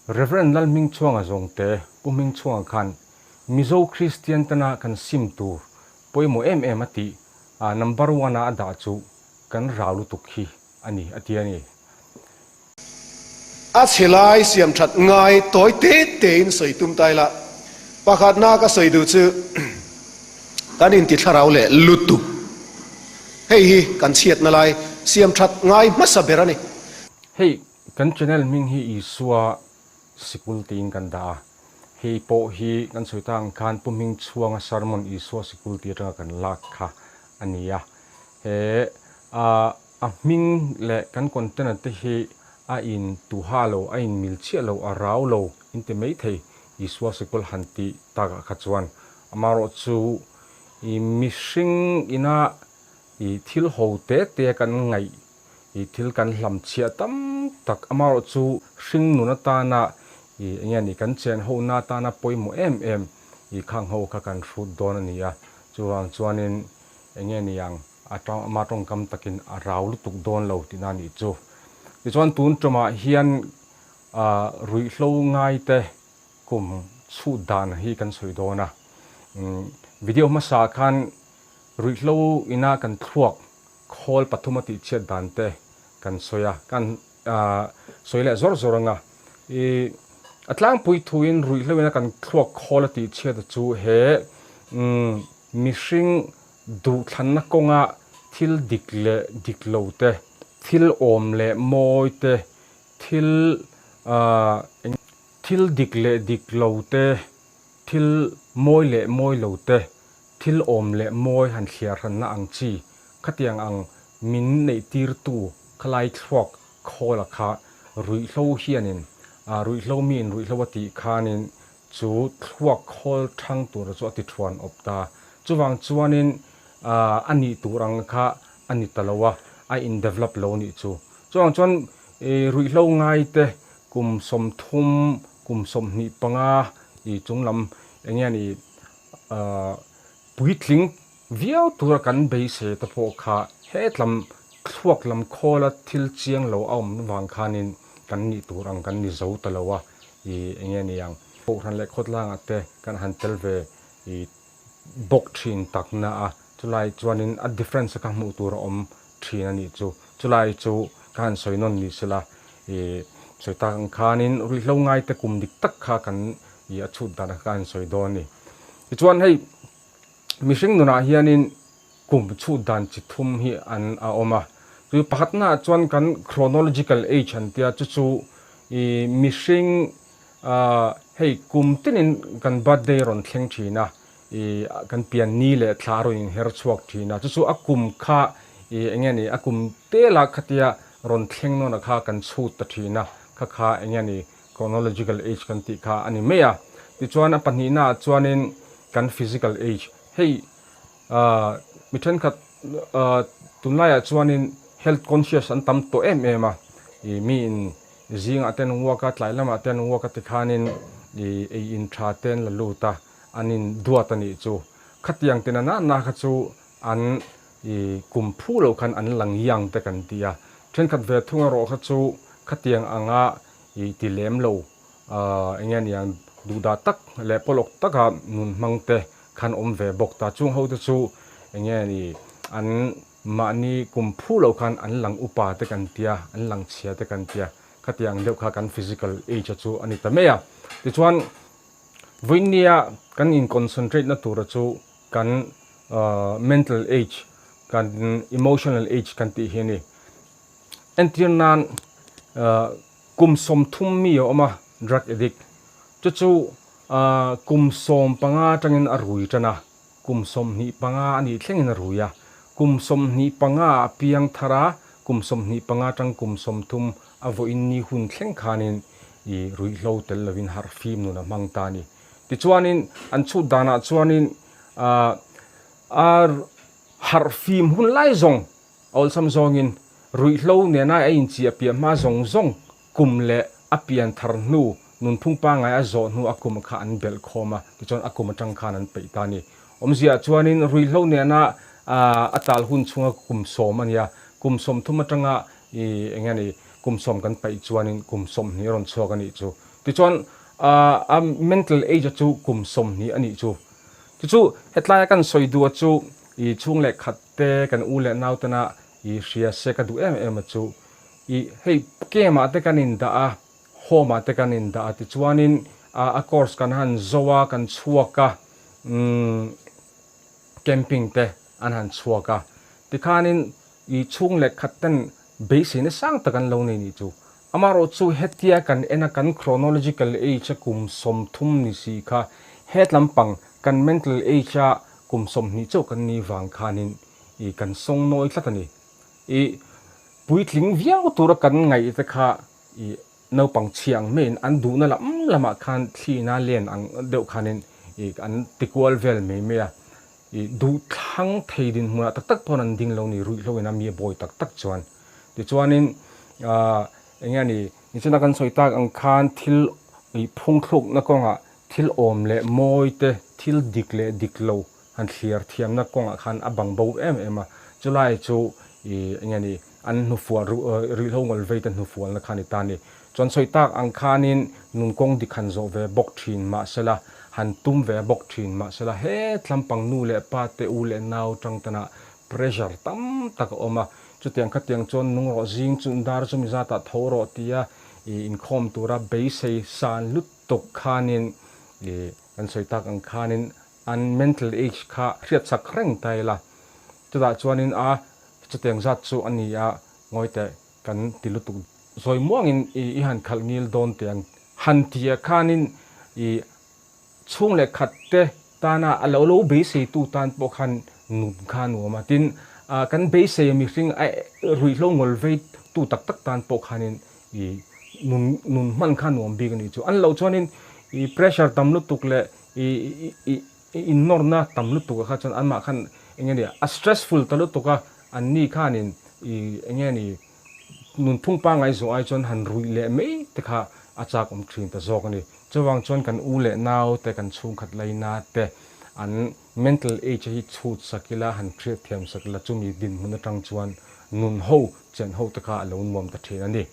Rev. Lalhmingchhuanga Zawngte, Pu Hmingchhuanga khan Mizo Kristian tana kan sim tur pawimawh em em a tih a number one a a dah chu kan rau lutuk hi a ni a ti a ni. A chhe lai siam that ngai tawi te te in sawi tum ta ila, pakhatna ka sawi duh chu kan inti thlarau leh lutuk. Hei hi kan chhiatna lai siam that ngai hmasa ber a ni. Hei kan channel hming hi Isua Sikul tiin kan dah a, hei pawh hi kan sawi tak ang khan Pu Hmingchhuanga sermon Isua Sikul tih atanga kan lak kha a ni a. He a hming leh kan content a te hi a in tuha lo, a in mil chiah lo, a rau lo in ti mai thei Isua Sikul han tih takah kha chuan. Amaherawhchu i mihring ina i thil ho te te kan ngaih I thil kan hlam chhiah tam tak amaherawh chu hring nun atana i eng nge ni kan chen ho na atana pawimawh em em i khang ho kha kan hrut dawn a ni a, chuvang chuanin eng nge ni ang a tawng ama tawngkam takin a rau lutuk dawn lo tihna a nih chu. Tichuan tun tumah hian ah ruihhlo ngaite kum chhut dan hi kan sawi dawn a, video hmasa khan ruihhlo ina kan thluak Khawl pathum a tihchhiat dan te kan sawi a, kan sawi leh zawr zawr ang a. I a tlangpui thuin ruihhlo ina kan thluak khawl a tihchhiat chu he mihring duhthlanna kawnga thil dik leh dik lo te, thil awm leh mawi te, thil thil dik leh dik lo te, thil mawi leh mawi lo te, Thil awm leh mawi han thliar hranna ang chi, khatiang ang min neihtirtu khalai thluak khawla kha ruihhlo hianin, ruihhlo miin ruihhlo a tih khanin chu thluak khawl thang tura chu a ti thuan awp ta. Chuvang chuanin a nih tur ang kha a ni ta lo a, a in develop lo nih chu. Chuvang chuan ruihhlo ngaite kum 30, kum 25 i chunglam eng nge ni Puitling viau tura kan beisei te pawh kha hetlam thluak lam khawla thil chiang lo a awm vang khanin kan nih tur ang kan ni zo ta lo a, i eng nge ni ang Kohhran leh khawtlangah te kan han tel ve i bawk thin tak na a, chulai chuanin a difference kha hmuh tur a awm thin a nih chu. Chulai chu ka han sawi nawn ni sela i sawi tak ang khanin ruihhlo ngaite kum dik tak kha kan i a chhut dan kha ka han sawi dawn a ni. Tichuan hei mihring nunah hianin kum chhut dan chi thum hi an a awm a. Chu pakhatnaah chuan kan chronological age an tia chu chu i mihring hei kum tinin kan birthday rawn thleng thin a i kan pian ni leh thla a rawn inher chhuak thin a, chu chu a kum kha i eng nge ni a kum tela khatia rawn thleng nawn a kha kan chhut ta thin a, kha kha eng nge ni chronological age kan tih kha a ni mai a. Tichuan a pahnihna ah chuanin kan physical age hei ah mi thenkhat ah tunlaiah chuanin health conscious an tam tawh em em a, i mi in zingah te an walk a tlai lamah te an walk a tikhanin i ei in tha te an la lut a, An in duat a nih chu. Khatiang te na na kha chu an i kum phu lo khan an lang yang te kan ti a. Thenkhat ve thung erawh kha chu khatiang anga i ti lem lo eng nge niang duhdah tak leh pawlawk taka nun hmang te khan awm ve bawk ta. Chung ho te chu eng nge ni an mahni kum phu lo khan an lang upa te kan tia, an lang chhia te kan tia. Khatiang deuh kha kan physical age a chu a ni ta mai a. Tichuan. Vawinia kan in concentrate na tura chu kan mental age, kan emotional age kan tih hi a ni. Entir nan kum 30 mi a awm a drug addict, chu chu kum 15 atangin a rui tan a, kum 25 a nih thlengin a rui a, kum 25 ah a piang thar a, kum 25 atang kum 30 A vawiin ni hun thleng khanin i ruihhlo tel lovin harh fim nun a hmang ta a ni. Tichuanin an chhut danah chuanin a harh fim hun lai zawng a awlsam zawngin ruihhlo nena a inchiah piah hma zawng zawng kum leh a pian thar hnu nunphung pangngai a zawh hnu a kum kha an belh khawm a, tichuan a kum atang khan an peih ta a ni. Awmziah chuanin ruihhlo nena a tal hun chhunga kum 10 a nia, kum 30 atanga I eng nge ni, kum 10 kan paih chuanin kum 20 a rawn chhuak a nih chu. Tichuan a mental age chu kum 20 a nih chu. Tichu hetlaia kan sawi duh a chu i chhung leh khat te kan u leh nau tena i hria se ka duh em em a chu i hei camp ah te kan in dah a, home ah te kan in dah a tichuanin a course kan han zo a kan chhuak a umm camping te an han chhuak a tikhanin i chhung leh khat ten beiseina sang tak an lo nei nih chu. Amaherawhchu hetia kan en a kan chronological age a kum 30 ni si kha het lampang kan mental age a kum 20 chauh kan nih vang khanin i kan sawng nawi tlat a ni. I puitling viau tura kan ngaih te kha i naupang chhia ang maiin an duhna lam lamah khan thlina len ang deuh khanin i an tikual vel mai mai a. I duhthlang thei dinhmunah tak tak pawn an ding lo ni ruihhlo ina mi a bawi tak tak chuan. Tichuanin aah eng nge ni nichina kan sawi tak ang khan thil ih phungthlukna kawngah thil awm leh mawi te thil dik leh dik lo han thliar thiamna kawngah khan a bang bo em em a, chulai chu ih eng nge ni an hnufual ruihhlo ngawl vei te hnufualna kha a ni ta a ni. Chuan sawi tak ang khanin nun kawng dik han zawh ve bawk thin mahsela han tum ve bawk thin mahsela he tlampang nu leh pa te u leh nau tang tana pressure tam tak a awm a, chutiang khatiang chuan nung rawh zing chu dar chu mi zatah tho rawh tia ih inkhawm tura beisei san lutuk khanin ih kan sawi tak ang khanin an mental age kha hriat chak reng ta ila chutah chuanin a chutiang zat chu a ni a ngawi teh kan ti lutuk zawi muangin ih i han khalh ngil dawn teh ang han tia khanin ih Chhung leh khat te tana a lo lo beiseitu tan pawh khan nun kha a nuam a, tin kan beisei a mihring a ruihhlo ngawl vei tu tak tak tan pawh khanin i nun nun hman kha a nuam bik a nih chu. An loh chuanin i pressure tam lutuk leh i i innawrna tam lutuk ah kha chuan anmah khan eng nge ni a stressful ta lutuk a, anni khanin i eng nge ni Nunphung pangngai zawh ai chuan han ruih leh mai te kha a chak awm thin ta zawk a ni. Chuvang chuan kan u leh nau te, kan chhungkhat laina te an mental age hi chhut sak ila, han hriat thiam sak ila chumi dinhmun atang chuan nun ho, chen ho te kha a lo nuam ta thin a ni.